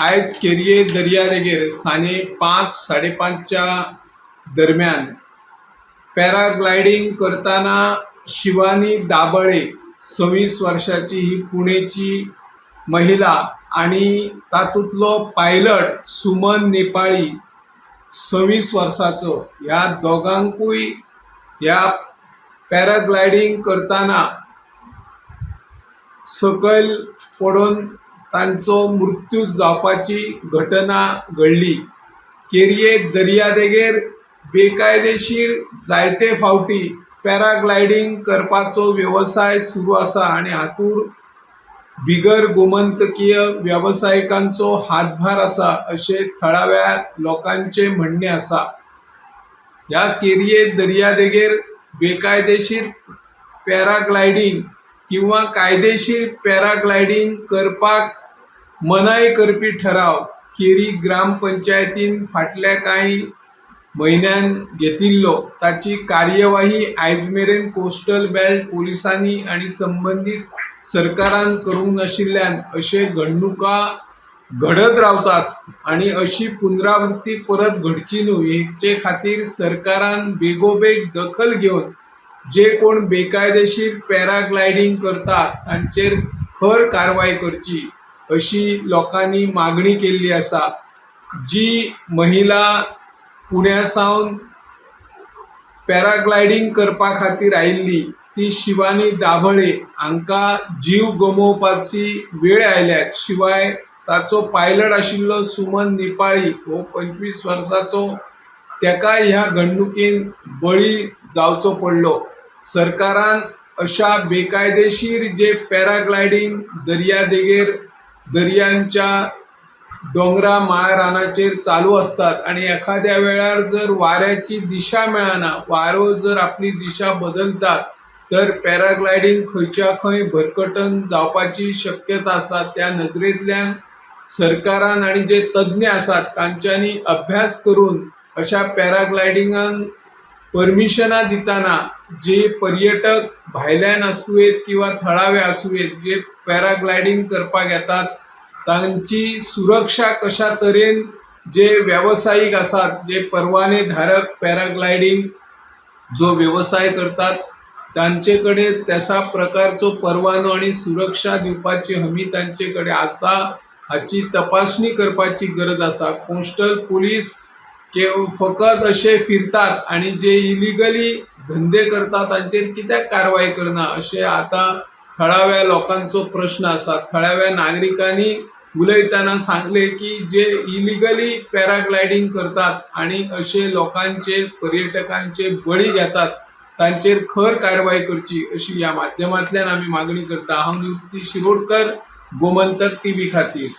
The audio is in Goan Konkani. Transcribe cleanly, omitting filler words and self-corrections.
आयज केरये दर्यादेगेर सांजे 5 साडे 5च्या दरम्यान पॅराग्लायडींग करतना शिवानी दाबळे, 26 वर्षाची ही पुणेची महिला आणि तातूंतलो पायलट सुमन नेपाळी, 26 वर्साचो, ह्या दोगांकूय ह्या पॅराग्लायडींग करतना सकयल पडून तांचो मृत्यू जावपाची घटना घडली. केरये दर्यादेगेर बेकायदेशीर जायते फावटी पॅराग्लायडींग करपाचो वेवसाय सुरू आसा आनी हातूंत बिगर गोमंतकीय वेवसायिकांचो हातभार आसा, अशें थळाव्या लोकांचें म्हणणें आसा. ह्या केरये दर्यादेगेर बेकायदेशीर पॅराग्लायडींग किंवा कायदेशीर पॅराग्लायडींग करपाक मनाय करपी ठराव केरी ग्रामपंचायतीन फाटल्या कांय म्हयन्यान घेतिल्लो. ताची कार्यवाही आयज मेरेन कोस्टल बेल्ट पोलिसांनी आनी संबंदीत सरकारान करूंक नाशिल्ल्यान अशे घडणुका घडत रावतात आनी अशी पुनरावृत्ती परत घडची न्हू हेचे खातीर सरकारान बेगोबेग दखल घेवन जे कोण बेकायदेशीर पॅराग्लायडींग करतात तांचेर खर कारवाय करची, अशी लोकांनी मागणी केल्ली आसा. जी महिला पुण्या सावन पॅराग्लायडींग करपा खातीर आयिल्ली, ती शिवानी दाभळे हांकां जीव गमोवपाची वेळ आयल्या. शिवाय ताचो पायलट आशिल्लो सुमन नेपाळी हो 25 वर्साचो, तेकाय ह्या घडणुकेन बळी जावचो पडलो. सरकारान अशा बेकायदेशीर जे पॅराग्लायडींग दर्यादेगेर, दर्यांच्या दोंगरा माळ रानाचेर चालू आसतात आनी एखाद्या वेळार जर वाऱ्याची दिशा मेळना, वारो जर आपली दिशा बदलतात, तर पॅराग्लायडींग खंयच्या खंय भरकटन जावपाची शक्यता आसा. त्या नजरेंतल्यान सरकारान आनी जे तज्ञ आसात तांच्यांनी अभ्यास करून अशा पॅराग्लायडिंगाक परमिशनां दितना जे पर्यटक भायल्यान आसूं येत किंवा थळावे आसूं येत, जे पॅराग्लायडींग करपाक येतात, तांची सुरक्षा कशा तरेन जे वेवसायीक आसात, जे परवाने धारक पॅराग्लायडींग जो वेवसाय करतात, तांचे कडेन तशा प्रकारचो परवानो आनी सुरक्षा दिवपाची हमी तांचे कडेन आसा, हाची तपासणी करपाची गरज आसा. कोस्टल पुलीस फकत अशे फिरतात आनी जे इलिगली धंदे करतात तांचेर कित्याक कारवाय करना, अशें आतां थळाव्या लोकांचो प्रश्न आसा. थळाव्या नागरिकांनी उलयतना सांगले की जे इलिगली पॅराग्लायडींग करतात आनी अशे लोकांचे, पर्यटकांचे बळी घेतात, तांचेर खर कारवाय करची, अशी ह्या माध्यमांतल्यान आमी मागणी करता. हांव निवृत्ती शिरोडकर, गोमंतक टीव्ही खातीर.